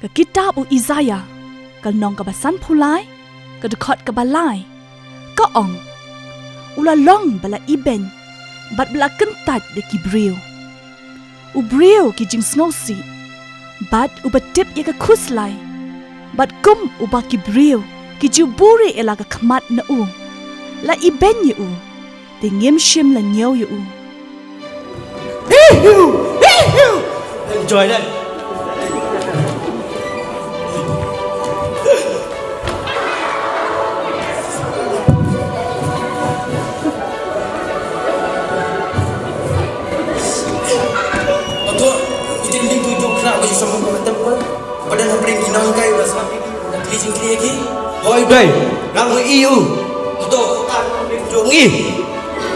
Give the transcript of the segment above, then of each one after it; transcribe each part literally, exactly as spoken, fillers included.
Ka kitab u Isaïah, ka lynnong kaba sanphew lai, ka dkhot kaba lai, ka ong: U la long ba la ibeiñ, bad ba la kyntait da ki briew. U briew ki jingsngewsih, bad uba tip ïa ka khuslai, bad kum uba ki briew ki ju buhrieh ïa la ka khmat na u, la ibeiñ ïa u, te ngim shym la ñiew ïa u. Hiu, hiu, hiu. Enjoy that. Ato, ite mending tu jong khna ba ju sama ko tem ko. Ba don hapdeng ki nonghikai ba sngap ïa ki, ba khlieh jingkhlieh ïa ki. Hooid, dei. Nga ruh i u. Ato, kata jong i.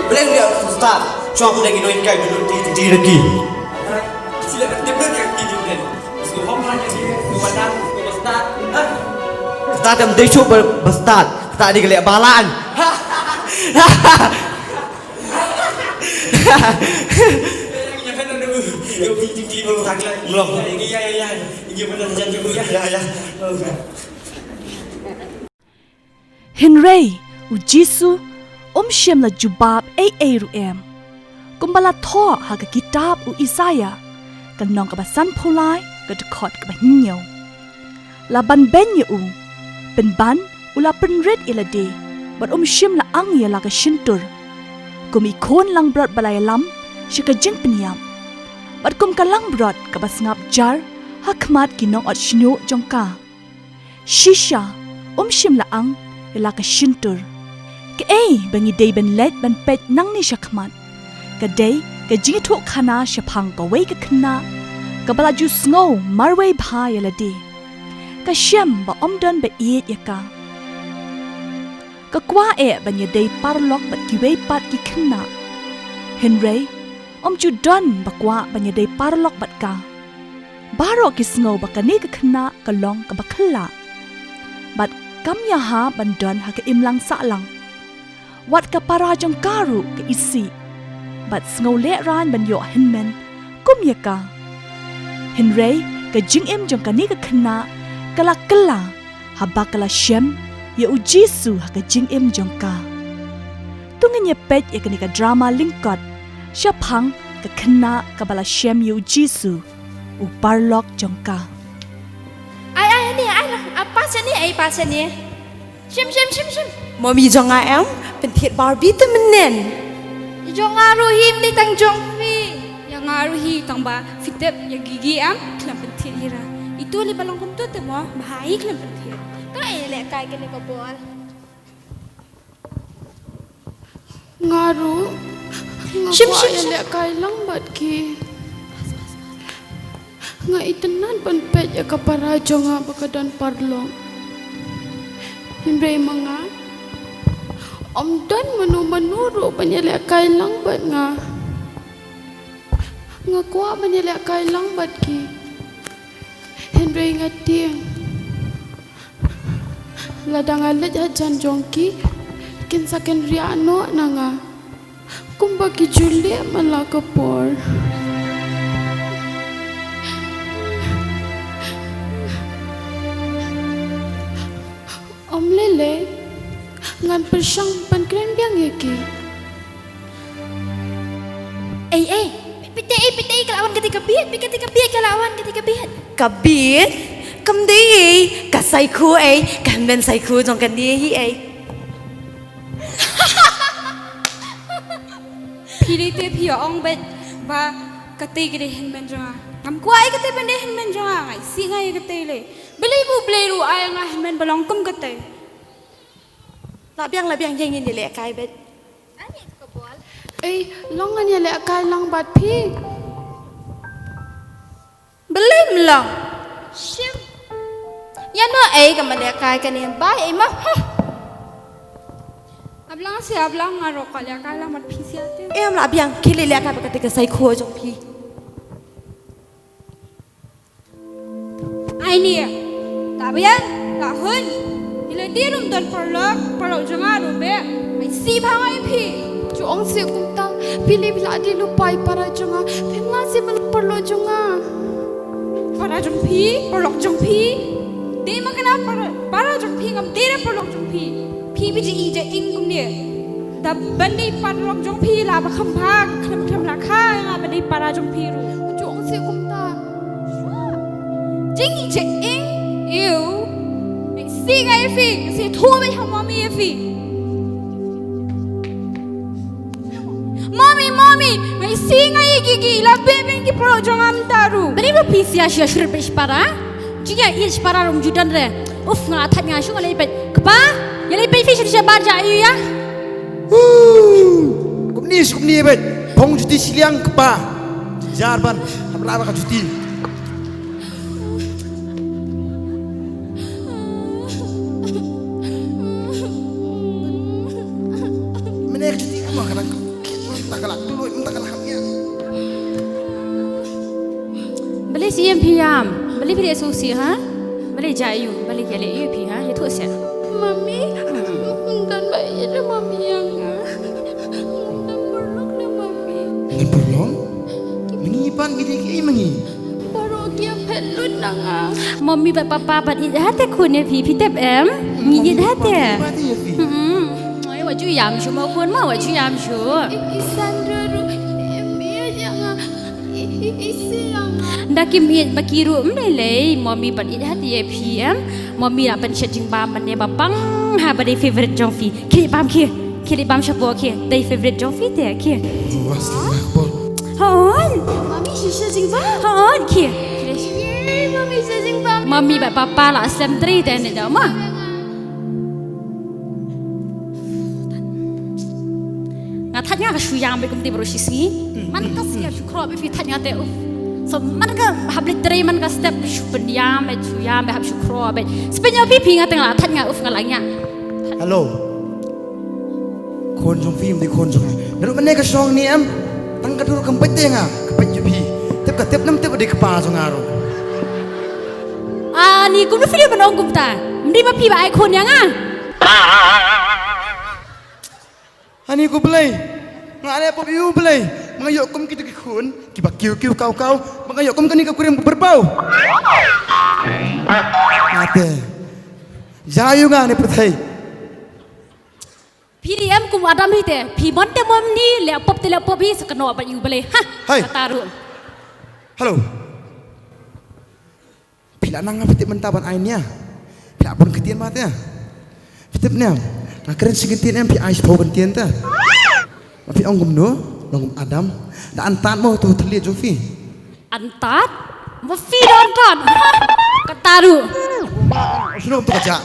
Bleng ïa u stad. Chwa pdeng ki nonghikai ba lut ti ti ïa ki. Sila ka tip lut ïa ki jong den. Sngewhom ha ïa ki. Sngewhom ha ïa ki. Stad. Ha? Kata kam dei shuh ba, ba stad. Kata dei ka leh balan. Hynrei u Jisu um shym la jubab ei ei ruh em. Kumba la thoh ha ka kitab u Isaïah, ka lynnong kaba sanphew lai, ka dkhot kaba hynñiew. La ban beiñ ïa u, pynban u la pynrit ïa lade, bad um shym la ang ïa la ka shyntur. Kum i khun langbrot ba la ïalam sha ka jingpynïap, bad kum ka langbrot kaba sngap jar ha khmat ki nongot shñiuh jong ka, shisha um shym la ang ïa la ka shyntur. Kaei ba ngi dei ban leit ban peit nangne shakhmat, ka dei ka jingïathuhkhana shaphang kawei ka khynnah kaba la ju sngew marwei bha ïa lade. Ka shem ba ym don ba ïeit ïa ka. Ka kwah eh ban ïadei paralok bad kiwei pat ki khynnah, hynrei ym ju don ba kwah ban ïadei paralok bad ka. Baroh ki sngew ba kane ka khynnah ka long kaba khlaiñ, bad kam ïahap ban don ha ka imlang sahlang. Wat ka para jong ka ruh ka isih, bad sngew lehraiñ ban ïoh hynmen kum ïa ka. Hynrei ka jingim jong kane ka khynnah ka la kylla haba ka la shem ïa u Jisu ha ka jingim jong ka. To ngin ïa peit ïa kane ka drama lyngkot shaphang ka khynnah kaba la shem ïa u Jisu, u paralok jong ka. Ai, ai, ni, ai, na, ah, pas ni, ai, pas ni. Shim, shim, shim, shim. Mommy jong nga em, pynthied Barbie te mynnin. Jong nga ruh hi, ym dei tang jong phi. Ïa nga ruh hi, tang ba phi tip ïa Gigi em, khlem pynthied hi ra. Itu lei ba long kumto te mo, bha hi khlem pynthied. To ai lehkai kane ka bol. Nga ruh, nga kwah ïa lehkai lang bad ki. Nga itynnad ban peit ïa ka para jong nga ba ka don paralok. Hynrei ma nga, ym don mano mano ruh ban ïa lehkai lang bad nga. Nga kwah ban ïa lehkai lang bad ki. Hynrei nga tieng. Lada nga leit hajan jong ki, kin sa kynriah noh na nga. Kumba ki ju leh man la ka por. Ym lei lei, ngan pyrshang ban kren biang ïa ki. Ei, ei, peit te, ei, peit te, ka la wan kata ka bieit, peit kata ka bieit, ka la wan kata ka bieit. Ka bieit? Kam dei ei, ka Saikho ei, ka hynmen Saikho jong kane hi ei. Phi lei te phi ong beit ba kata ka dei hynmen jong nga. Ngam kwah ei kata ban dei hynmen jong nga, nga isih nga ïa kata lei. Balei ba U Blei ruh u ai ïa nga hynmen ba long kum kata. Lah biang, lah biang, ïa ngin ïa lehkai beit. Ei, long ngan ïa lehkai lang bad phi. Balei ym long? Shim. Ïa no ei ka ma lehkai kane bai ei ma. Huh. Ap lang sha, ap lang, nga ruh kwah lehkai lang bad phi sha te. Em, lah biang, khie leit lehkai bad kata ka Saikho jong phi. Ai ni, ta biang, ta hun. Ila dei ruh ym don paralok, paralok jong nga ruh beit. Ai sih bha nga ïa phi. Ju ong seh kumta, phi lei phi la dei lypa ïa para jong nga. Phim lah seh ban paralok jong nga. Para jong phi, paralok jong phi. Dei ma kane para, para jong phi, ngam dei re paralok jong phi. Phi ba ju ïeit ïa ing kumne. Da ban dei paralok jong phi la ba kham bha, khlem khlem la kha, nga ban dei para jong phi ruh. Jong si kumta. Jingïeit ïa ing, ew. Ngi si ngai ïa phi, ngi si thu ba ha mommy ïa phi. Mommy, mommy, ngi si ngai ïa ki, ki la bebeng ki paralok jong nga mynta ruh. Bani ba phi sia sia shurit ba ispara. Jingïa ïa ispara rum judan re. Uf, nga thait nga shu nga lei peit. Kpa, ïa lei peit phi shu sha bar ja ïa. Kumni shu kumni peit. Phong juti shiliang kpa. Jar ban, hap la ka juti. Mene ka juti kuma ka nang. Mynta ka la kloi, mynta ka la kham ïa. Balei shi ïam phi ïam? Balei phi leh sngewsih ha? Balei ja ïu? Balei ïa leh ïu phi ha? Ïathuh seh. Mummy, mynta ba ïa da mummy ïa nga. Mynta pyrlok da mummy. Mynta pyrlok? Mynta pan ngi dei ki ei mynta. Baroh ki ïa phet lut na nga. Mummy bad papa bad ïeit ha te khun ïa phi, phi tip em? Ngi ïeit ha te. Hmm. Ai, wat ju ïam shuh mo khun mo, wat ju ïam shuh. I, i Sandra ruh em ïeit ïa nga. I, i, i Siang. Da kim ïeit ba ki ruh ym lei lei, mummy bad ïeit ha te ïa phi em. Mummy la pynshet jingbam mynne ba pang ha ba dei favorite jong phi. Khie lip balm khie. Khie lip balm shapoh khie. Dei favorite jong phi te khie. Wah, slim lah, Paul. Hooid. Mummy shisha jingbam. Hooid khie. Yay, mummy shisha jingbam. Mummy bad papa la slem trei te ne da ma. Nga thait nga ka shu ïam bad kumta baroh shi sngi. Man ka sia shu khrop bad phi thait nga te uf. So man ka hap leit trei man ka step shu pynïam bad shu ïam bad hap shu khrop bad. Spin ïa phi phi nga te nga la thait nga uf nga la ïa. Hello. Khun jong phi, ym dei khun jong nga. Naduh mynne ka shong ni em. Tang ka dur kam peit te nga, ka peit ïa phi. Tip ka tip nam tip dei kpa jong nga ruh. Ani kumno phi dei ban ong kumta? Ym dei ma phi ba ai khun ïa nga. Ani ko Blei. Nga ne pop ïa u Blei. Ba nga ïoh kum kito ki khun kiba kiew kiew kaw kaw. Ba nga ïoh kum kane ka kurim ka pyrpaw. Ate. Ja ïa nga ne pyrthei. Phi dei em kum Adam hi te, phi mon te mon ni, leh pop te leh pop hi, sa kynnoh bad ïa u Blei. Ha. Hai. Kata ruh. Hello. Phi la nang nga phi tip mynta ban ai nia. Phi la bun ktien ma te. Phi tip nia. Nga kren shi ktien em phi ai shiphew ktien te. Ma phi ong kumno, long kum Adam. Da antat mo tu thylliej jong phi. Antat? Ma phi da antat. Kata ruh. Shano tu kaja.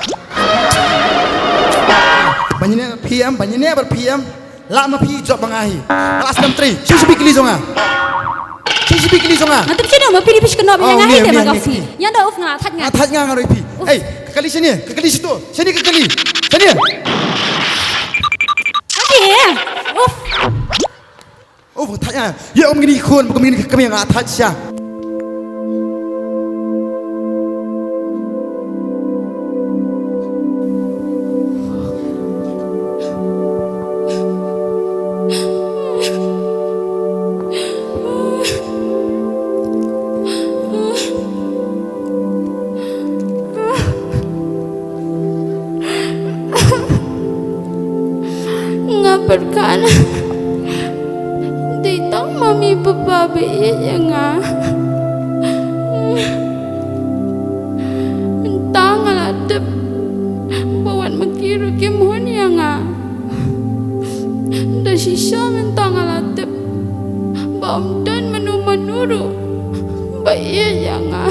Ban ïa ne phi em, ban ïa ne bar phi em. Lah ma phi jop ba nga hi. Lah skam trei. Shu shu bi kli jong nga. Shu shu bi kli jong nga. Nga tip shano ma phi di phi kynnoh ba nga hi te ma nga phi. Ïa da uf nga thait nga. Nga thait nga nga roi phi. Ei, ka kali shane, ka kali shito. Shane ka kali. Shane. Uf. Uf, thait nga. Ïa um ngini khun, um ngini kami nga thait sha. Nga pyrkhat dei tang mummy papa ba ïeit ïa nga. Mynta nga la tip ba wat ma ki ruh kim hun ïa nga. Da shisha mynta nga la tip ba ym don mano mano ruh ba ïeit ïa nga.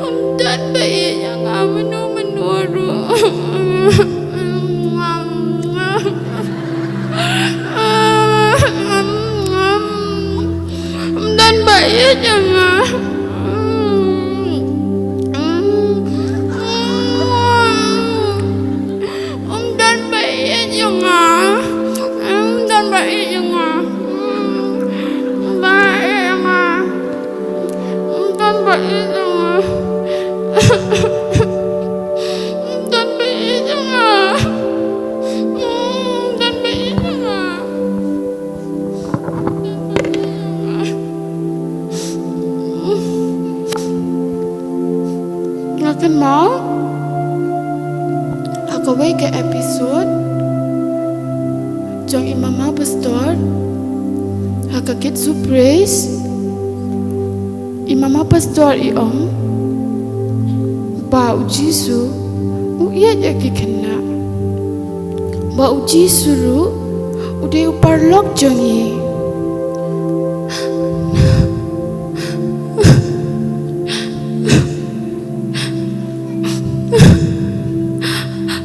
Ym don ba ïeit ïa nga mano mano ruh. Ym don ba ïeit ïa nga. Ym don ba ïeit ïa nga. Ym don ba ïeit ïa nga. Ym don ba ïeit ïa nga. Ym don ba ïeit ïa nga. Ym don ba ïeit ïa nga. Ym don ba ïeit ïa nga. Nga kynmaw ha kawei ka episode jong i mama pastor ha ka Kids Who Prays. I mama pastor i ong ba u Jisu u ïeit ïa ki khynnah, ba u Jisu ruh u dei u paralok jong ngi.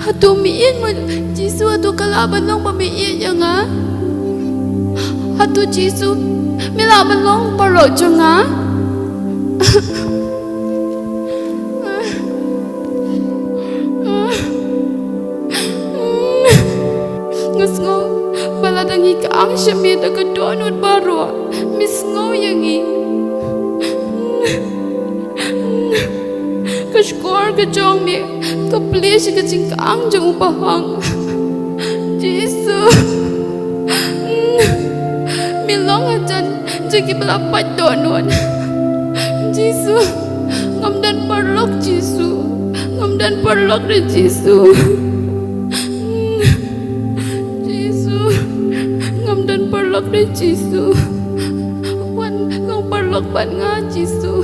Hato me ïeit mo Jisu, hato ka lah ban long ba me ïeit ïa nga? Hato Jisu me lah ban long paralok jong nga? Nga sngew ba lada ngi kyang sha me da ka dohnud baroh, me sngew ïa ngi. Ka shkor ka jong me ka plie sha ka jingkyang jong u bahang. Jisu, me long hajan jong ki ba la pait dohnud. Jisu, ngam don paralok Jisu, ngam don paralok re Jisu. Jisu, ngam don paralok re Jisu. Wan long paralok bad nga Jisu.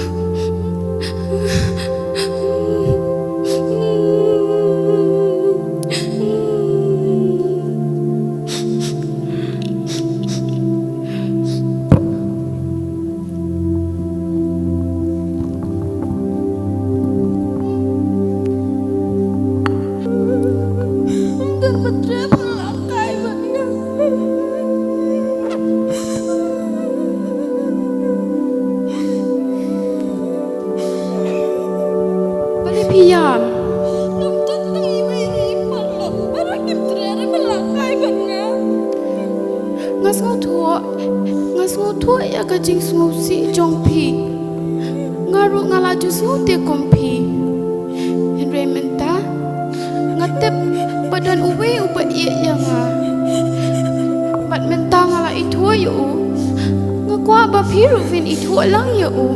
Balei phi ïam? Nga sngewthuh, nga sngewthuh ïa ka jingsngewsih jong phi. Nga ruh nga la ju sngewthuh kum phi. Hynrei mynta nga tip ba don uwei uba ïeit ïa nga. Bad mynta nga la ithuh ïa u. Nga kwah ba phi ruh phin ithuh lang ïa u.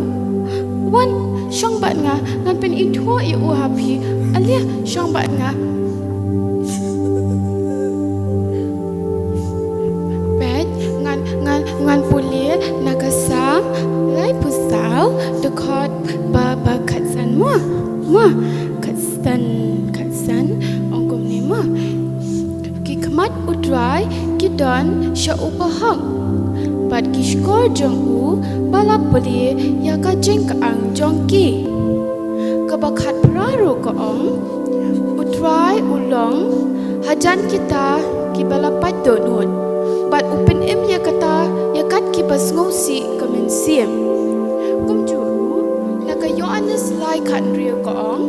Wan shong bad nga, ngan pynithuh ïa u ha phi. Alia shong bad nga. Peit, ngan, ngan, ngan pule na ka Salm laiphew saw, dkhot ba, ba khatsan mo. Mo, khatsan, khatsan, ong kumne mo. Ki khmat U Trai ki don sha u bahok, bad ki shkor jong u ba la plie ïa ka jingkyang jong ki. Kaba khatphra ruh ka ong, U Trai u long hajan kita kiba la pait dohnud, bad u pynim ïa kata ïa kat kiba sngewsih ka mynsiem. Kumjuh ruh na ka Ïoannis lai khathynriew ka ong,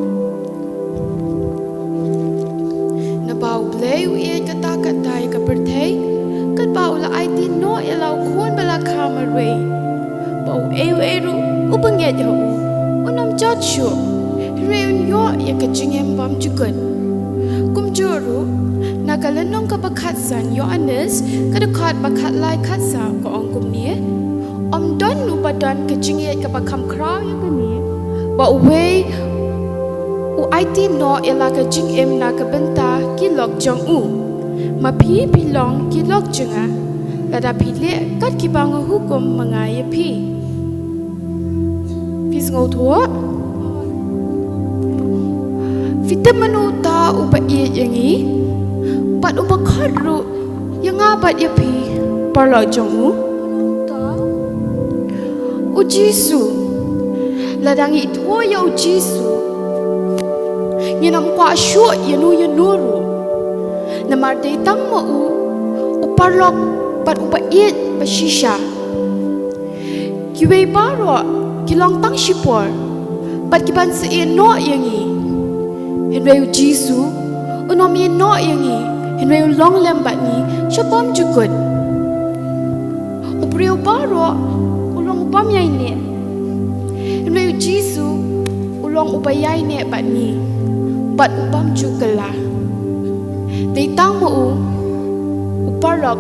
naba U Blei u ïeit katta katta ïa ka pyrthei, katba u la aiti noh ïa la u Khun ba la kha marwei, ba uei uei ruh uba ngeit ha u un ym jot shuh, hynrei un ïoh ïa ka jingim bymjukut. Kumjuh ruh na ka lynnong kaba khatsan Ïoannis, ka dkhot ba khatlai khatsaw ka ong kumne, ym don uba don ka jingïeit kaba kham khraw ïa kane, ba uwei u aiti noh ïa la ka jingim na ka bynta ki lok jong u. Ma phi phi long ki lok jong nga, lada phi leh kat kiba nga hukum ma nga ïa phi. Phi sngewthuh? Phi tip mano uta uba ïeit ïa ngi bad uba khot ruh ïa nga bad ïa phi paralok jong u? U Jisu. Lada ngi ithuh ïa u Jisu, ngin ym kwah shuh ïano ïano ruh. Namar dei tang ma u u paralok bad uba ïeit ba shisha. Kiwei baroh ki long tang shipor bad ki ban sa ïehnoh ïa ngi. Hynrei u Jisu un ym ïehnoh ïa ngi, hynrei u long lem bad ngi sha bymjukut. U briew baroh u long u bym ïaineh, hynrei u Jisu u long uba ïaineh bad ngi bad u bym ju kylla. Dei tang ma u u paralok